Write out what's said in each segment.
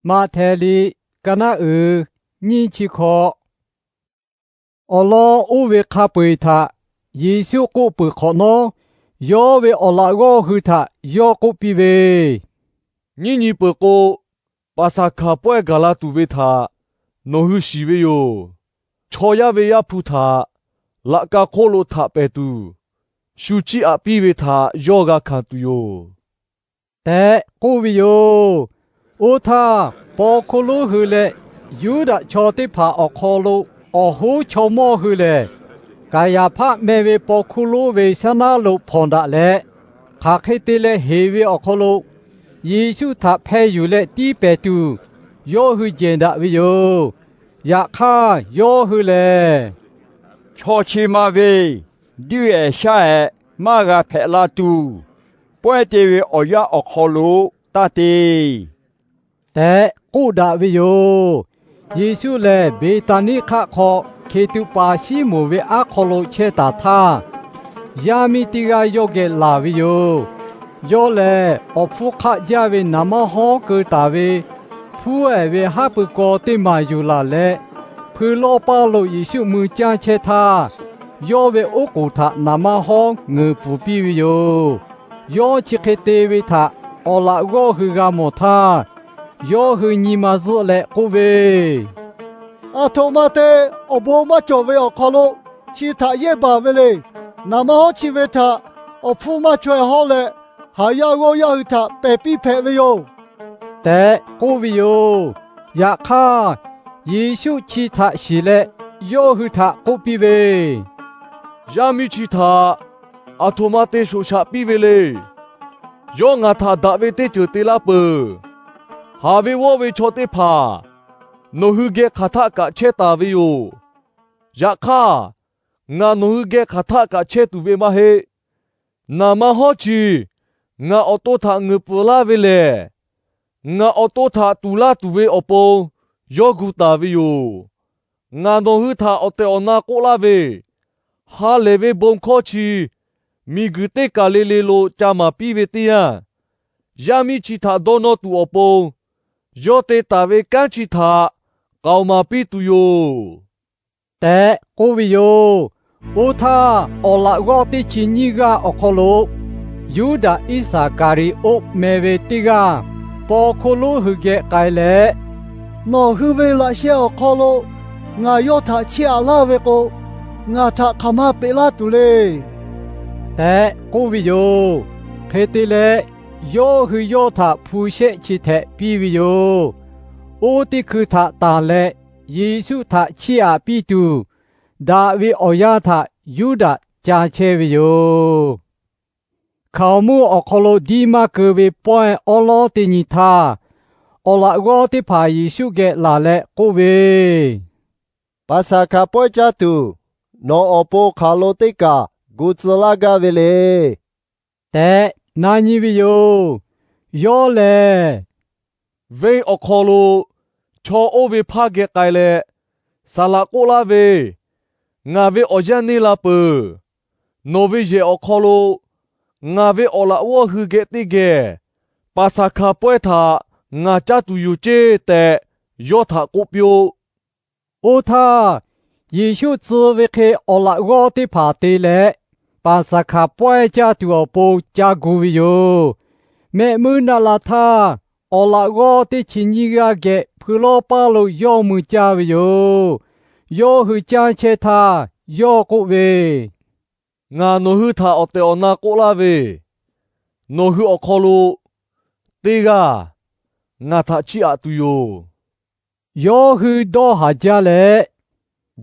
Maꞈhtehˍ liꞈ ka naˆ uiˍ nyiˇ chi hkawꞈ. Awˬ lawn oˇ ve hk'a peu-eˬ htaꞈ Yeˍsuˆ k'oˆ peuˬ hk'awꞈ nawˉ, yawˇ ve awˬ laꞈ g'awˇ hui htaꞈ yawˇ k'oˆ piˇ ve, Nyiˇ nyi peuˬ k'o, Paˍsaˍhkaˍ pawehˇ gaˬ la tuˬ ve htaꞈ nawˬ hui shiˍ ve yoˬ. Chaw yaˇ ve Yaˇ hpu htaꞈ laꞈ ka hk'oˆ lo htaꞈ pehˍ tuˬ, shu chiˇ aꞈ piˇ ve htaꞈ yawˇ g'a hkanˍ tuˬ yoˬ tehꞈ k'oˆ ve yoˬ. Oˇ htaˇ, paw hkuˇ lonˉ hui leh Yuˇdaꞈ chaw teˇ hpaˍ awˬ hk'aw lo awˬ hoˉ chaw mawˇ hui lehˬ, Kaˍyaˍhpaˆ meh ve paw hkuˇ lonˉ ve shaˉ naˉ lo hpawnˬ daꞈ leh, hk'aˬ hk'e te leh heˍ ve awˬ hk'aw lo Yeˍsuˆ htaꞈ hpeh yuˬ leh tiˉ pehˍ tuˬ, yawˇ hui jehˬ daꞈ ve yoˬ. Yaꞈ hk'aˇ, yawˇ hui lehˬ, Chaw chi ma ve duiˆ-ehˍ shaˉ-ehˍ maˇ g'a hpehꞈ la tuˬ, pawehˇ te ve awˬ yanˇ awˬ hk'aw lo taˇ te tehꞈ k'oˆ daꞈ ve yoˬ. Yeˍsuˆ lehˬ, Beˍtaˍniˆ hk'aˆ hk'aw Hkeˍtuꞈ paˍ Siˉmonˍ ve aˉ hk'aw lo chehˇ taˍ htaˇ, yaˇ miˇ teˇ g'aˇ yawˇ geh laˬ ve yoˬ. Yawˇ lehˬ, awˬ hpfuhˇ hk'aˆ jaˇ ve naˍ manˇ hawˉ keu taˍ ve hpuˉ-ehˍ ve haˉ pui kaw teˇ maˬ yuˬ laˬ leh, hpui lawˇ paˇ lo Yeˍsuˆ mui caˇ chehˇ htaˇ, yawˇ ve oˉ k'oˍ htaꞈ naˍ manˇ hawˉ ngeuˍ pfuhˍ piˇ ve yoˬ. Yawˇ chi hk'e te ve htaꞈ awˬ laꞈ g'awˇ hui g'a mawˬ htaˇ, yawˇ hui nyi ma zuhˆ leh k'oˆ ve, Aˬ htoꞈ ma te awˬ bon maˇ cawˬ ve awˬ hk'aw lo chi htaꞈ yehˇ baˬ ve le. Naˍ manˇ hawˉ chi ve htaꞈ awˬ hpfuhˇ maˇ chaweh hawˉ leh, haˍ yaˇ g'awˇ yaˇ hui htaꞈ pehˬ piˇ hpehꞈ ve yoˬ tehꞈ k'oˆ ve yoˬ. Yaꞈ hk'aˇ, Yeˍsuˆ chi htaꞈ shiˍ leh yawˇ hui htaꞈ k'oˆ piˇ ve, Yaˇ miˇ chi htaꞈ aˬ htoꞈ ma te shoꞈ shaꞈ piˇ ve le. Yawˇ ngaˬ htaꞈ daꞈ ve teˇ ceuˬ te laˇ peuˬ. Haˍ ve g'awˇ ve chaw teˇ hpaˍ nawˬ hui geh hk'aˬ htaˆ kaꞈ chehˇ taˍ ve yoˬ. Yaꞈ hk'aˇ, ngaˬ nawˬ hui geh hk'aˬ htaˆ kaꞈ chehˇ tuˬ ve maˇ heˆ. Naˍ manˇ hawˉ chi ngaˬ awˬ to htaꞈ ngeuˍ pfuhˍ laˇ ve lehˬ, ngaˬ awˬ to htaꞈ tuˍ laˇ tuˬ ve awˬ pon yawˇ gu taˍ ve yoˬ. Ngaˬ nawˬ hui htaꞈ awˬ tehˬ awˬ na k'oˆ laˇ ve, ha lehˬ ve bon hkawˇ chi miˬguiˬ teˇ kaˬ le le lo ca maˍ piˇ ve teˇ yanˇ, yaˇ miˇ chi htaꞈ dawˇ nawˇ tuˬ awˬ pon yawˇ te taˍ ve kanˉ chi htaꞈ k'aoˍ maˍ piˇ tuˬ yoˬ tehꞈ k'oˆ ve yoˬ. Oˇ htaˇ, awˬ laꞈ g'awˇ teˇ chi nyiˇ g'aˇ awˬ hk'aw lo Yuˇdaꞈ Iˉsaˍkaˍriˍoˆ meh ve teˇ g'aˇ paw hkuˇ lonˉ hui geh k'ai leh, Nawˬ hui ve laꞈ sheh awˬ hk'aw lo ngaˬ yawˇ htaꞈ chiˇ aꞈ laˇ ve k'o, ngaˬ htaꞈ hk'aˬ ma peꞈ laˇ tuˬ le tehꞈ k'oˆ ve yoˬ. Hk'e te leh, yawˇ hui yawˇ htaꞈ hpu shehˆ chi htehꞈ piˇ ve yoˬ. Oˇ teˇ hkui htaꞈ tanˬ leh Yeˍsuˆ htaꞈ chiˇ aꞈ piˇ tuˬ, daꞈ ve awˬ yanˇ htaꞈ Yuˇdaꞈ ca chehˇ ve yoˬ. Hkaoˍmonˇ awˬ hk'aw lo diˇ maˇ keu ve pawehˇ awˉ lawˉ teˇ nyi htaˇ, awˬ laꞈ g'awˇ teˇ hpaˍ Yeˍsuˆ geh laˬ leh k'oˆ ve, Paˍsaˍhkaˍ pawehˇ caˇ tuˬ nawˬ awˬ pon hk'aˬ lo teˇ kaˬ gu tcuh laˇ gaˇ ve le tehꞈ na nyi ve yoˬ. Yawˇ lehˬ, Venˇ awˬ hk'aw lo chaw oˇ ve hpaˇ geh k'ai leh, Saˍ laꞈ k'oˆ laˇ ve, Ngaˬ ve awˬ yanˇ neˇ la peuˬ. Nawˬ ve yehˬ awˬ hk'aw lo ngaˬ ve awˬ laꞈ g'awˇ hui geh teˇ geh Paˍsaˍhkaˍ pawehˇ htaꞈ ngaˬ caˇ tuˬ yoˬ ceˇ tehꞈ yawˇ htaꞈ k'oˆ piˇ-oˆ. Oˇ htaˇ, Yeˍsuˆ tcuh ve hk'e awˬ laꞈ g'awˇ teˇ hpaˍ te leh, Paˍsaˍhkaˍ pawehˇ caˇ tuˬ awˬ pon ca gu ve yoˬ. Mehˆ muiˉ naˆ la htaˇ, awˬ laꞈ g'awˇ teˇ chi nyiˇ g'aˇ geh hpui lawˇ paˇ lo yawˇ mui caˇ ve yoˬ. Yawˇ hui caˇ chehˇ htaˇ, yawˇ k'oˆ ve, Ngaˬ nawˬ hui htaꞈ awˬ tehˬ awˬ na k'oˆ laˇ ve, nawˬ hui awˬ hk'aw lo teˇ g'aˇ ngaˬ htaꞈ chiˇ aꞈ tuˬ yoˬ. Yawˇ hui dawˇ haˍ jaˇ leh,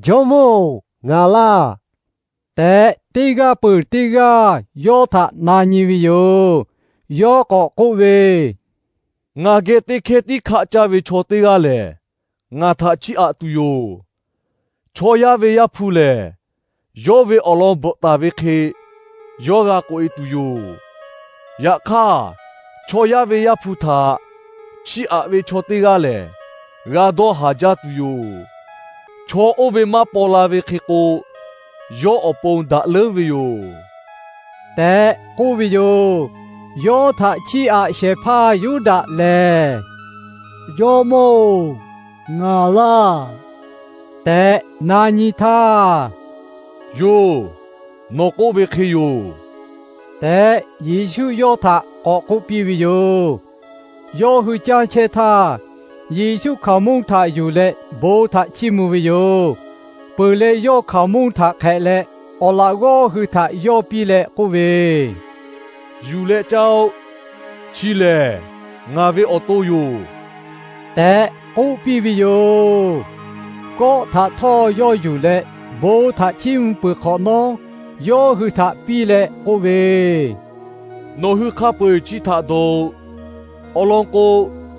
Jawˇmawˇ-oˬ, ngaˬ laˇ tehꞈ, teˇ g'aˇ peuˬ teˇ g'aˇ yawˇ htaꞈ na nyi ve yoˬ. Yawˇ k'awꞈ k'oˆ ve, Ngaˬ geh teˇ hkehˇ tiˉ hkaˆ caˇ ve chaw teˇ g'aˇ lehˬ, ngaˬ htaꞈ chiˇ aꞈ tuˬ yoˬ. Chaw yaˇ ve Yaˇ hpu lehˬ, yawˇ ve awˬ lawn bvuhꞈ taˍ ve hk'e yawˇ g'a k'oꞈ-e tuˬ yoˬ. Yaꞈ hk'aˇ, chaw yaˇ ve Yaˇ hpu htaꞈ chiˇ aꞈ ve chaw teˇ g'aˇ lehˬ, g'a dawˇ haˍ jaˇ tuˬ yoˬ. Chaw oˇ ve maˇ paw la ve hk'e k'o, yawˇ awˬ pon daꞈ leuˉ ve yoˬ tehꞈ k'oˆ ve yoˬ. Yawˇ htaꞈ chiˇ aꞈ shehˍ hpaˇ Yuˇdaꞈ lehˬ, Jawˇmawˇ-oˬ, ngaˬ laˇ tehꞈ na nyi htaˇ, Yoˬ, nawˬ k'oˆ ve hk'e yoˬ tehꞈ, Yeˍsuˆ yawˇ htaꞈ k'awꞈ k'oˆ piˇ ve yoˬ. Yawˇ hui caˇ chehˇ htaˇ, Yeˍsuˆ hkaoˍmonˇ htaꞈ yuˬ leh bon htaꞈ chiˇ mvuh ve yoˬ. Peuˬ leh, yawˇ hkaoˍmonˇ htaꞈ hk'ehꞈ leh, awˬ laꞈ g'awˇ hui htaꞈ yawˇ piˇ leh k'oˆ ve, Yuˬ leh caˇ-oˆ. Chi lehˬ, ngaˬ ve awˬ to yoˬ tehꞈ k'oˆ piˇ ve yoˬ. Kawˆ htaꞈ htawˇ yawˇ yuˬ leh, bon htaꞈ chiˇ mvuh peuˬ hk'awꞈ nawˉ, yawˇ hui htaꞈ piˇ leh k'oˆ ve, Nawˬ hui hk'a peu-eˬ chi htaꞈ dawˬ-oꞈ. Awˬ lawn k'o,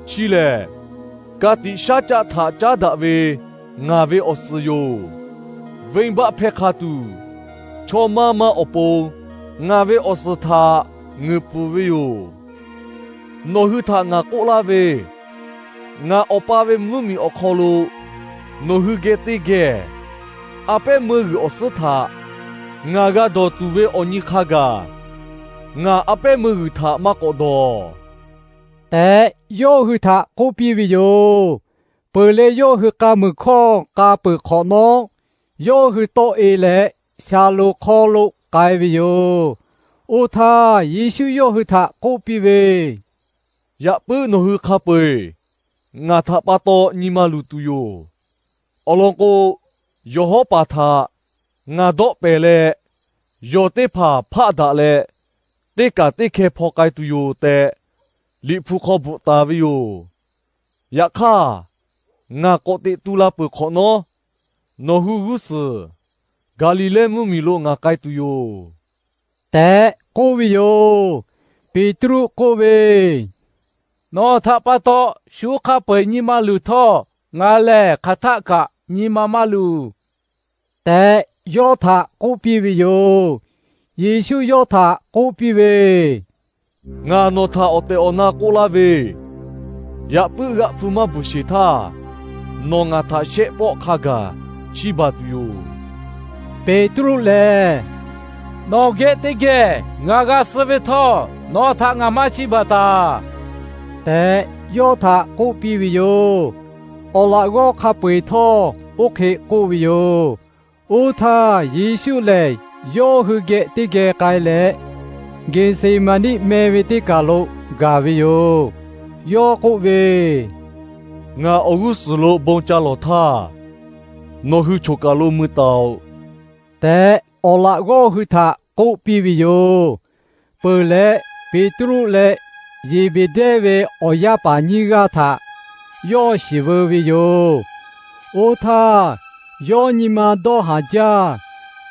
chi lehˬ ka tiꞈ shaˉ caˆ htaꞈ caˉ daꞈ ve ngaˬ ve awˬ suhˍ yoˬ. Venˇbaˆ hpehˇ hk'a tuˬ, chaw maˇ maˇ awˬ pon ngaˬ ve awˬ suhˍ htaꞈ ngeuˍ pfuhˍ ve yoˬ. Nawˬ hui htaꞈ ngaˬ k'oˆ laˇ ve, ngaˬ Awˬ pa ve mvuhˇmiˬ awˬ hk'aw lo nawˬ hui geh teˇ geh a pehˉ meuˇ g'uiˬ awˬ suhˉ htaꞈ ngaˬ g'a dawˬ tuˬ ve awˬ nyi hk'a gaˬ ngaˬ a pehˉ meuˇ g'uiˬ htaꞈ maˇ k'awꞈ dawˬ tehꞈ, yawˇ hui htaꞈ k'oˆ piˇ ve yoˬ. Peuˬ leh, yawˇ hui k'a muiˬ hkawˇ k'a peuˬ hk'awꞈ nawˉ, yawˇ hui tawˆ-e leh, Shaˍlonˍ hk'aw lo k'ai ve yoˬ. Oˇ htaˇ, Yeˍsuˆ yawˇ hui htaꞈ k'oˆ piˇ ve, Yaꞈ puiˉ nawˬ hui hk'a peu-eˬ ngaˬ htaꞈ pa taw nyi ma luˬ tuˬ yoˬ. Awˬ lawn k'o, yawˬ hawˉ paˍ htaꞈ ngaˬ dawˆ pehˍ leh, yawˬ teˇ hpaˍ hpaˆ daꞈ leh teˇ kaˬ teˇ hkeh hpaw k'ai tuˬ yoˬ tehꞈ, Liꞈ hpu hk'aw bvuhꞈ taˍ ve yoˬ. Yaꞈ hk'aˇ, ngaˬ k'awꞈ teꞈ tu la peuˬ hk'awꞈ nawˉ, nawˬ hui g'uˇ suhˍ Gaˍliˍlehˇ mvuhˇmiˬ lo ngaˬ k'ai tuˬ yoˬ tehꞈ k'oˆ ve yoˬ. Peˍtruˆ k'oˆ ve, Nawˬ htaꞈ pa taw shu hk'a peu-eˬ nyi ma luˬ htawˇ, ngaˬ lehˬ hk'aˬ htaˆ kaꞈ nyi ma maˇ luˬ tehꞈ, yawˇ htaꞈ k'oˆ piˇ ve yoˬ. Yeˍsuˆ yawˇ htaꞈ k'oˆ piˇ ve, Ngaˬ nawˬ htaꞈ awˬ tehˬ awˬ na k'oˆ laˇ ve, yaꞈ puiˉ g'aˆ hpfuh maˇ bvuhˬ sheˍ htaˇ, nawˬ ngaˬ htaꞈ shehˆ pawˆ hk'a gaˬ chiˇ baˬ tuˬ yoˬ. Peˍtruˆ lehˬ, Nawˬ geh teˇ geh ngaˬ g'a suh ve htawˇ, nawˬ htaꞈ ngaˬ maˇ chiˇ baˬ taˬ tehꞈ, yawˇ htaꞈ k'oˆ piˇ ve yoˬ. Awˬ laꞈ g'awˇ hk'a peu-eˬ htawˇ oˇ hk'e k'oˆ ve yoˬ. Oˇ htaˇ, Yeˍsuˆ lehˬ yawˇ hui geh teˇ geh k'ai leh, Geˍseˍmaˍniˆ meh ve teˇ kaˬ lo gaˬ ve yoˬ. Yawˇ k'oˆ ve, Ngaˬ awˬ g'uˇ suhˍ lo bon ca lawˬ htaˇ, nawˬ hui choˬ kaˬ lo mui taˍ-oꞈ tehꞈ, awˬ laꞈ g'awˇ hui htaꞈ k'oˆ piˇ ve yoˬ. Peuˬ leh, Peˍtruˆ leh Yeˍbeˍdehˇ ve awˬ yaˇ paˍ nyiˇ g'aˇ htaꞈ yawˇ shiˍ veu ve yoˬ. Oˇ htaˇ, yawˇ nyi ma dawˇ haˍ jaˇ,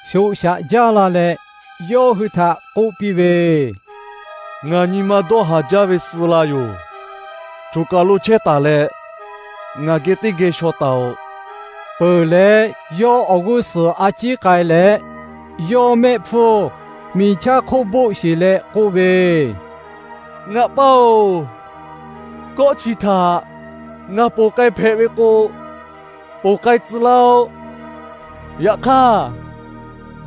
shoꞈ shaꞈ jaˇ la leh, yawˇ hui htaꞈ k'oˆ piˇ ve, Ngaˬ nyi ma dawˇ haˍ jaˇ ve suh la yoˬ. Choˬ kaˬ lo chehˇ taˍ leh, ngaˬ geh teˇ geh shaw taˍ-oꞈ. Peuˬ leh, yawˇ awˬ g'uˇ suhˍ a ciˉ k'ai leh, yawˇ mehˆ hpfuhˇ miˬ chaˇ hk'oˆ boˆ sheˬ leh k'oˆ ve, Ngaˬ pa-oˬ, kawˆ chi htaꞈ ngaˬ ponˬ k'ai hpehꞈ ve k'o, ponˬ k'ai tcuh laˇ-oˆ. Yaꞈ hk'aˇ,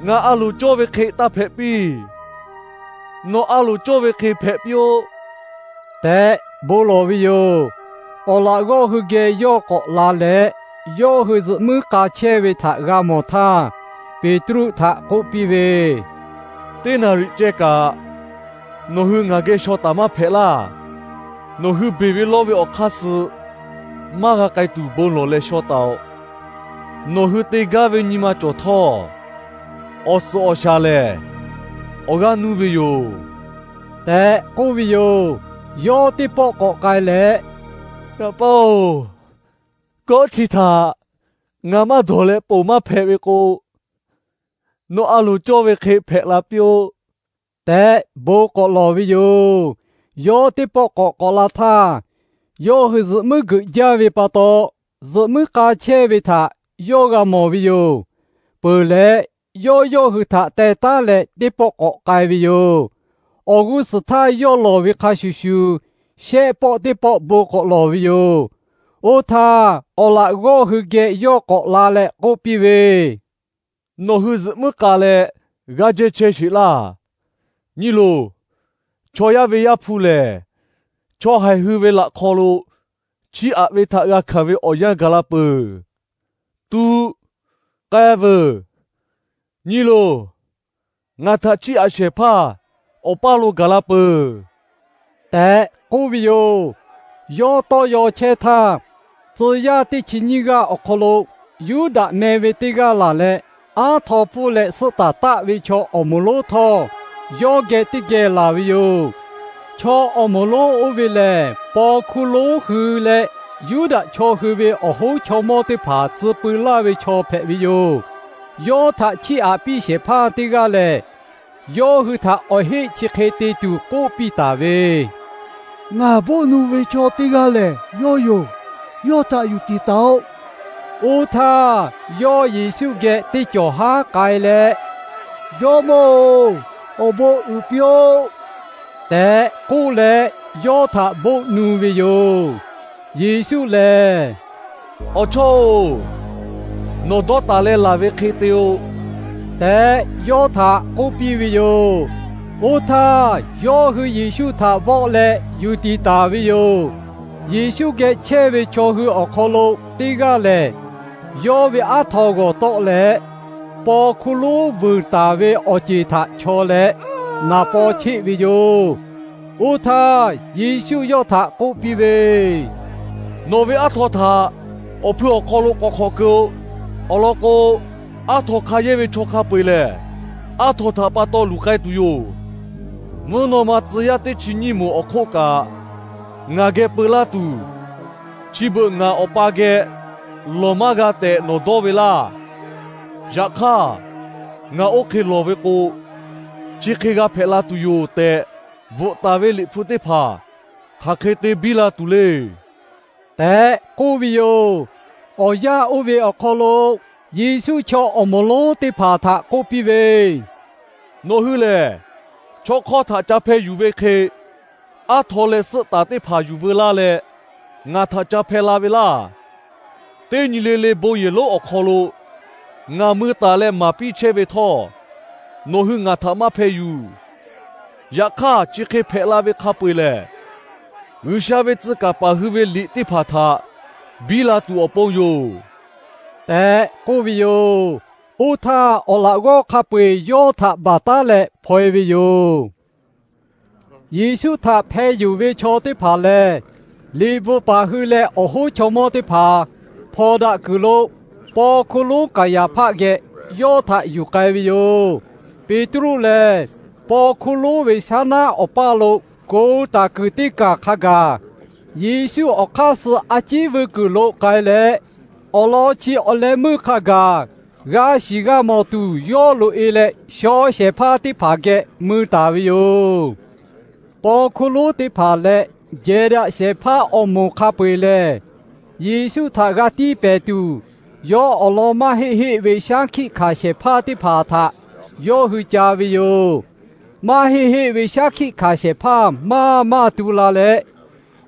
ngaˬ a loˍ cawˇ ve hk'e taˇ hpehꞈ piˇ. Nawˬ a loˍ cawˇ ve hk'e hpehꞈ piˇ-oˆ tehꞈ bon lawˬ ve yoˬ. Awˬ laꞈ g'awˇ hui geh yawˇ k'awꞈ la leh, yawˇ hui zuhꞈ muiˉ k'a chehˇ ve htaꞈ g'a mawˬ htaˇ, Peˍtruˆ htaꞈ k'oˆ piˇ ve, Teˇ naˍriˍ ceh kaꞈ nawˬ hui ngaˬ geh shaw taˍ maˇ hpehꞈ laˇ. Nawˬ hui beˬ ve lawˇ ve awˬ hk'aˇ suh maˇ g'a k'ai tuˬ bon lawˬ leh shaw taˍ-oꞈ. Nawˬ hui te gaˇ ve nyi ma cawˬ htawˇ, awˬ suhˍ awˬ shaˍ lehˬ awˬ g'aˇ nuˇ ve yoˬ tehꞈ k'oˆ ve yoˬ. Yawˇ teˇ pawˆ k'awꞈ k'ai leh, Ngaˬ pa-oˬ, kawˆ chi htaꞈ ngaˬ maˇ dawˬ leh ponˬ maˇ hpehꞈ ve k'o, nawˬ a loˍ cawˇ ve hk'e hpehꞈ la piˇ-oˆ tehꞈ bon k'awꞈ lawˬ ve yoˬ. Yawˇ teˇ pawˆ k'awꞈ k'awꞈ la htaˇ, yawˇ hui zuhꞈ muiˉ geuꞈ jaˇ ve pa taw, zuhꞈ muiˉ k'a chehˇ ve htaꞈ yawˇ g'a mawˬ ve yoˬ. Peuˬ leh, yawˇ yawˇ hui htaꞈ teh taˉ leh teˇ pawˆ k'awꞈ k'ai ve yoˬ. Awˬ g'uˇ suhˍ htaˇ yawˇ lawˬ ve hk'a shuˍ shuˍ, shehˆ pawˆ teˇ pawˆ bon k'awꞈ lawˬ ve yoˬ. Oˇ htaˇ, awˬ laꞈ g'awˇ hui geh yawˇ k'awꞈ la leh k'oˆ piˇ ve, Nawˬ hui zuhꞈ muiˉ k'a leh g'aˇ jehˇ chehˇ sheˍ laˇ. Nyi loˬ, chaw yaˇ ve Yaˇ hpu lehˬ, chaw haiˬ hui ve laꞈ hk'aw lo chiˇ aꞈ ve htaꞈ g'a hkanˍ ve awˬ yanˇ gaˬ la peuˬ. Tuˉ, k'ai veuˬ. Nyi loˬ, ngaˬ htaꞈ chiˇ aꞈ shehˍ hpaˇ awˬ paˇ lo gaˬ la peuˬ tehꞈ k'oˆ ve yoˬ. Yawˇ tawˇ yaw chehˇ htaˇ, tcuh yaˇ teˇ chi nyiˇ g'aˇ awˬ hk'aw lo Yuˇdaꞈ meh ve teˇ g'aˇ laˬ leh, aˉ htaw pfuhˇ leh suhˆ taˍ taˆ ve chaw awˬ moˍ lonˉ htawˇ, yawˇ geh teˇ geh laˬ ve yoˬ. Chaw awˬ moˍ lonˉ oˇ ve lehˬ, paw hkuˇ lonˉ hui leh Yuˇdaꞈ chaw hui ve awˬ hoˉ chaw mawˇ teˇ hpaˍ tcuh peu laˇ ve chaw hpehꞈ ve yoˬ. Yawˇ htaꞈ chiˇ aꞈ piˇ shehˍ hpaˇ teˇ g'aˇ lehˬ, yawˇ hui htaꞈ awˬ heˆ chi hk'e te tuˬ k'oˆ piˇ taˍ ve, Ngaˬ boˆ nu ve chaw teˇ g'aˇ lehˬ yawˇ yoˬ. Yawˇ htaꞈ yuˬ tiˍ taˍ-oꞈ. Oˇ htaˇ, yawˇ Yeˍsuˆ geh teˇ cawˬ haˉ k'ai leh, Jawˇmawˇ-oˬ, awˬ bon uiˍ piˇ-oˆ tehꞈ k'oˆ leh, yawˇ htaꞈ boˆ nu ve yoˬ. Yeˍsuˆ lehˬ, Awˬ chawˇ-oˬ, nawˬ dawˇ taˍ leh laˬ ve hk'e te-o tehꞈ, yawˇ htaꞈ k'oˆ piˇ ve yoˬ. Oˇ htaˇ, yawˇ hui Yeˍsuˆ htaꞈ vawˆ leh yuˬ tiˍ taˍ ve yoˬ. Yeˍsuˆ geh chehˇ ve chaw hui awˬ hk'aw lo teˇ g'aˇ lehˬ, yawˇ ve aˉ htaw g'awˬ tawˆ leh, paw hkuˇ lonˉ vuiˬ taˍ ve awˬ ceˬ htaꞈ chaw leh naˍ paw cheˆ ve yoˬ. Oˇ htaˇ, Yeˍsuˆ yawˇ htaꞈ k'oˆ piˇ ve, Nawˬ ve aˉ htaw htaꞈ awˬ hpui awˬ hk'aw lo k'awꞈ hk'awꞈ keu-o. Awˬ lawn k'o, aˉ htaw hk'a yehˇ ve chaw hk'a peu-eˬ lehˬ, aˉ htaw htaꞈ pa taw luˬ k'ai tuˬ yoˬ. Mvuhˇ naw ma tcuh yaˇ teˇ chi nyiˇ moˍ awˬ hk'oˆ kaꞈ ngaˬ geh peu laˇ tuˬ, chi beuꞈ ngaˬ Awˬ pa geh lawˬ maˇ g'a tehꞈ nawˬ dawˇ ve laˇ. Yaꞈ hk'aˇ, ngaˬ oˇ hk'e lawˬ ve k'o, chi hk'e g'a hpehꞈ la tuˬ yoˬ tehꞈ, bvuhꞈ taˍ ve liꞈ hpu teˇ hpaˍ hk'aˬ hk'e te biˇ la tuˬ le tehꞈ k'oˆ ve yoˬ. Awˬ yanˇ oˇ ve awˬ hk'aw lo Yeˍsuˆ chaw awˬ moˍ lonˉ teˇ hpaˍ htaꞈ k'oˆ piˇ ve, Nawˬ hui lehˬ, chaw hk'awˇ htaꞈ ca hpeh yuˬ ve hk'e, aˉ htaw leh suhˆ taˍ teˇ hpaˍ yuˬ veu laˇ leh, ngaˬ htaꞈ ca hpeh la ve laˇ. Teˇ nyi le le bon yehˬ lonˉ awˬ hk'aw lo ngaˬ mui taˍ leh maˍ piˇ chehˇ ve htawˇ, nawˬ hui ngaˬ htaꞈ maˇ hpeh yuˬ. Yaꞈ hk'aˇ, chi hk'e hpehꞈ la ve hk'a peu-eˬ lehˬ, G'uiˬsha ve tcuh kaˍ paˍ hui ve liꞈ teˇ hpaˍ htaꞈ biˇ la tuˬ awˬ pon yoˬ tehꞈ k'oˆ ve yoˬ. Oˇ htaˇ, awˬ laꞈ g'awˇ hk'a peu-eˬ yawˇ htaꞈ baˬ taˉ leh hpaw-e ve yoˬ. Yeˍsuˆ htaꞈ hpeh yuˬ ve chaw teˇ hpaˍ lehˬ, liꞈ bvuhꞈ paˍ hui leh awˬ hoˉ chaw mawˇ teˇ hpaˍ hpawnˬ daꞈ kuiˬ lo paw hkuˇ lonˉ Kaˍyaˍhpaˆ geh yawˇ htaꞈ yuˬ k'ai ve yoˬ. Peˍtruˆ lehˬ, paw hkuˇ lonˉ ve shaˉ naˉ awˬ paˇ lo ko taˍ kuiˬ teˇ kaˬ hk'a gaˬ, Yeˍsuˆ awˬ hk'aˇ suh a ciˉ veu kuiˬ lo k'ai leh, awˬ lawn chi awˬ leh meuˇ hk'a gaˬ g'a shiˍ g'a mawˬ tuˬ yawˇ loꞈ-e leh, shaw shehˍ hpaˇ teˇ hpaˍ geh mui taˍ ve yoˬ. Paw hkuˇ lonˉ teˇ hpaˍ leh jehˬ daꞈ shehˍ hpaˇ awˬ moˍ hk'a peu-eˬ lehˬ, Yeˍsuˆ htaꞈ g'a tiˇ pehˍ tuˬ, yawˇ awˬ lawn maˇ heˆ heˆ ve shaˉ hkiˆ hkanˍ shehˍ hpaˇ teˇ hpaˍ htaꞈ yawˇ hui ca ve yoˬ. Maˇ heˆ heˆ ve shaˉ hkiˆ hkanˍ shehˍ hpaˇ maˇ maˇ tu la leh,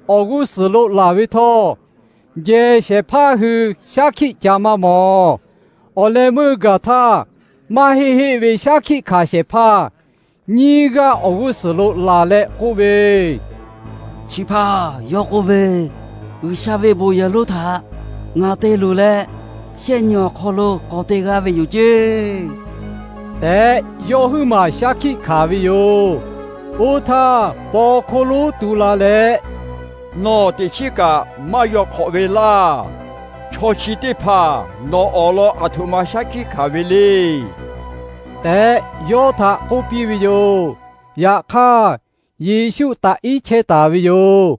awˬ g'uˇ suhˍ lo laˬ ve htawˇ, jehˬ shehˍ hpaˇ hui shaˉ hkiˆ ca maˇ mawˬ. Awˬ leh meuˇ gaˬ htaˇ, maˇ heˆ heˆ ve shaˉ hkiˆ hkanˍ shehˍ hpaˇ nyiˇ g'aˇ awˬ g'uˇ suhˍ lo laˬ leh k'oˆ ve, Chi hpaˇ yawˇ k'oˆ ve, G'uiˬsha ve bon yehˬ lonˉ htaꞈ ngaˬ te luˬ leh, shehˆ nyi awˬ hk'aw lo k'awꞈ te g'a ve yoˬ ceˇ tehꞈ, yawˇ huiˉ maˬ shaˉ hkiˆ hkanˍ ve yoˬ. Oˇ htaˇ, paw hkuˇ lonˉ tu la leh, Nawˬ teꞈ chiˉ kaꞈ maˇ yaw hk'awꞈ ve laˇ. Chaw chi teˇ hpaˍ nawˬ awˬ lawn aˬ htoꞈ ma shaˉ hkiˆ hkanˍ ve le tehꞈ, yawˇ htaꞈ k'oˆ piˇ ve yoˬ. Yaꞈ hk'aˇ, Yeˍsuˆ taꞈ iˉ chehˇ taˍ ve yoˬ.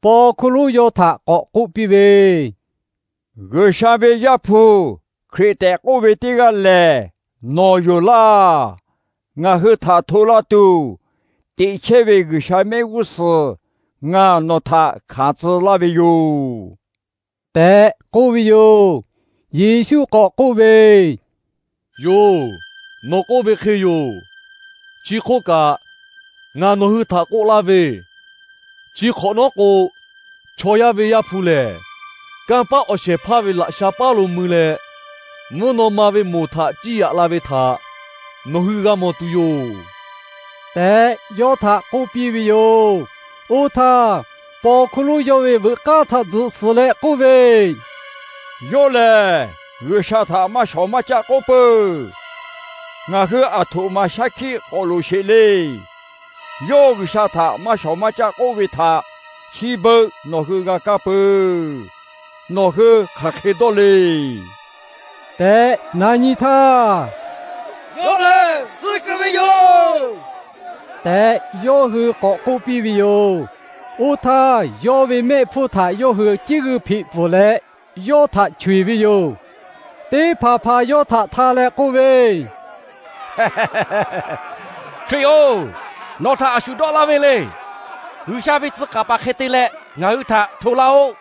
Paw hkuˇ lonˉ yawˇ htaꞈ k'awꞈ k'oˆ piˇ ve, G'uiˬsha ve Yaˇ hpu Hkriꞈ tehꞈ k'oˆ ve teˇ g'aˇ lehˬ nawˬ yoˬ laˇ. Ngaˬ hui htaꞈ hto la tuˬ, teꞈ chehˇ ve G'uiˬsha mehˆ g'uˇ suhˍ ngaˬ nawˬ htaꞈ hkanˍ tcuh laˇ ve yoˬ tehꞈ k'oˆ ve yoˬ. Yeˍsuˆ k'awꞈ k'oˆ ve, Yoˬ, nawˬ k'oˆ ve hk'e yoˬ. Chi hk'oˆ kaꞈ, ngaˬ nawˬ hui htaꞈ k'oˆ laˇ ve, chi hk'awꞈ nawˉ k'o, chaw yaˇ ve Yaˇ hpu lehˬ, kanˇ paˆ awˬ shehˍ hpaˇ ve laꞈ sha paˉ lo mui leh, mvuhˇ naw ma ve moˬ htaꞈ ciˇ yaꞈ la ve htaꞈ nawˬ hui g'a mawˬ tuˬ yoˬ tehꞈ, yawˇ htaꞈ k'oˆ piˇ ve yoˬ. Oˇ htaˇ, paw hkuˇ lonˉ yawˇ ve veuꞈ k'aˇ htaꞈ tzuhꞈ suhˍ leh k'oˆ ve, Yawˇ lehˬ G'uiˬsha htaꞈ maˇ shawˍ maˇ caˆ k'oˆ peuˬ. Ngaˬ hui aˬ htoꞈ ma shaˉ hkiˆ k'awꞈ loˍ sheˍ le. Yawˇ G'uiˬsha htaꞈ maˇ shawˍ maˇ caˆ k'oˆ ve htaꞈ chi beuꞈ nawˬ hui g'a kaˇ peuˬ. Nawˬ hui hk'aˬ hk'e dawˇ le. Tehꞈ na nyi htaˇ, Yawˇ lehˬ suh kuiˬ ve yoˬ tehꞈ yawˇ hui k'awꞈ k'oˆ piˇ ve yoˬ. Oˇ htaˇ, yawˇ ve mehˆ hpfuhˇ htaꞈ yawˇ hui ciˉ g'uiˇ hpeꞈ pfuhˍ leh, yawˇ htaꞈ choˬ eˬ ve yoˬ. Teˇ hpaˍ hpaˍ yawˇ htaꞈ hta leh k'oˆ ve, Hkriꞈ-oˬ, nawˬ htaꞈ a shu dawˆ laˇ ve le. G'uiˬsha ve tcuh k'aˍ paˍ hk'e te leh ngaˬ hui htaꞈ hto laˇ-oˆ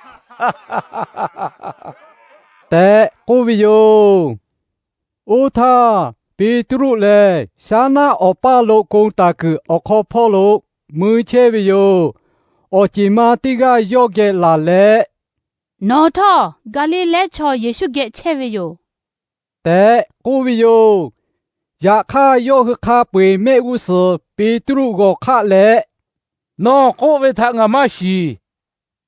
tehꞈ k'oˆ ve yoˬ. Oˇ htaˇ, Peˍtruˆ lehˬ shaˉ naˆ awˬ paˇ lo kon taˍ kuiˬ awˬ hk'aw hpawˇ lo mui chehˇ ve yoˬ. Awˬ ceˬ ma teˇ g'aˇ yawˇ geh laˬ leh, Nawˬ htawˇ Gaˍliˍlehˇ chaw Yeˍsuˆ geh chehˇ ve yoˬ tehꞈ k'oˆ ve yoˬ. Yaꞈ hk'aˇ, yawˇ hui hk'a peu-eˬ mehˆ g'uˇ suhˍ Peˍtruˆ g'awˬ hk'aˆ leh, Nawˬ k'oˆ ve htaꞈ ngaˬ maˇ shiˍ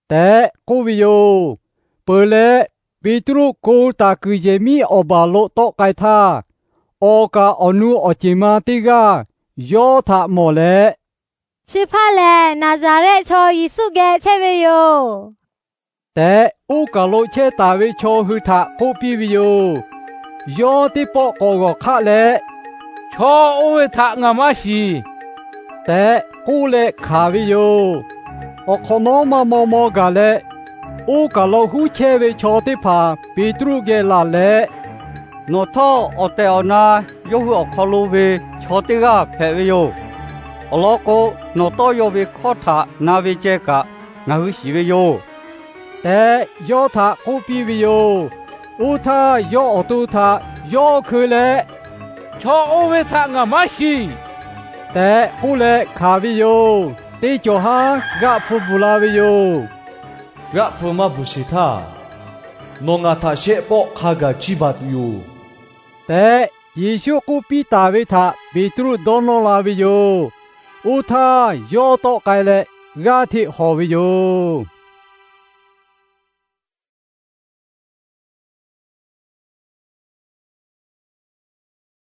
tehꞈ k'oˆ ve yoˬ. Peuˬ leh, Peˍtruˆ kon taˍ kuiˬ yehˬ miˉ awˬ baˬ lo tawˆ k'ai htaˇ, awˬ kaˍ awˬ nu awˬ ceˬ ma teˇ g'aˇ yawˇ htaꞈ mawˬ leh, Chi hpaˇ lehˬ Naˍzaˍrehˆ chaw Yeˍsuˆ geh chehˇ ve yoˬ tehꞈ, oˇ kaˬ lo chehˇ taˍ ve chaw hui htaꞈ k'oˆ piˇ ve yoˬ. Yawˇ teˇ pawˆ k'awꞈ g'awˬ hk'aˆ leh, Chaw oˇ ve htaꞈ ngaˬ maˇ shiˍ tehꞈ k'oˆ leh hkanˍ ve yoˬ. Awˬ hk'awꞈ nawˉ maˇ maw maw gaˬ leh, oˇ kaˬ lo huˉ chehˇ ve chaw teˇ hpaˍ Peˍtruˆ geh laˬ leh, Nawˬ htawˇ awˬ tehˬ awˬ na yawˇ hui awˬ hk'aw lo ve chaw teˇ g'aˇ hpehꞈ ve yoˬ. Awˬ lawn k'o, nawˬ tawˇ yaw ve hkawˇ htaꞈ na ve ceh kaꞈ ngaˬ hui shiˍ ve yoˬ tehꞈ, yawˇ htaꞈ k'oˆ piˇ ve yoˬ. Oˇ htaˇ, yawˇ awˬ to htaꞈ yawˇ hkeu leh, Chaw oˇ ve htaꞈ ngaˬ maˇ shiˍ tehꞈ k'oˆ leh hkanˍ ve yoˬ. Teˇ cawˬ haˉ g'aˆ hpu bvuhˬ la ve yoˬ. G'aˆ hpu maˇ bvuhˬ sheˍ htaˇ, nawˬ ngaˬ htaꞈ shehˆ pawˆ hk'a gaˬ chiˇ baˬ tuˬ yoˬ tehꞈ, Yeˍsuˆ k'oˆ piˇ taˍ ve htaꞈ Peˍtruˆ dawˇ nawˇ la ve yoˬ. Oˇ htaˇ, yawˇ tawˆ k'ai leh g'aˇ hteꞈ hawˬ ve yoˬ.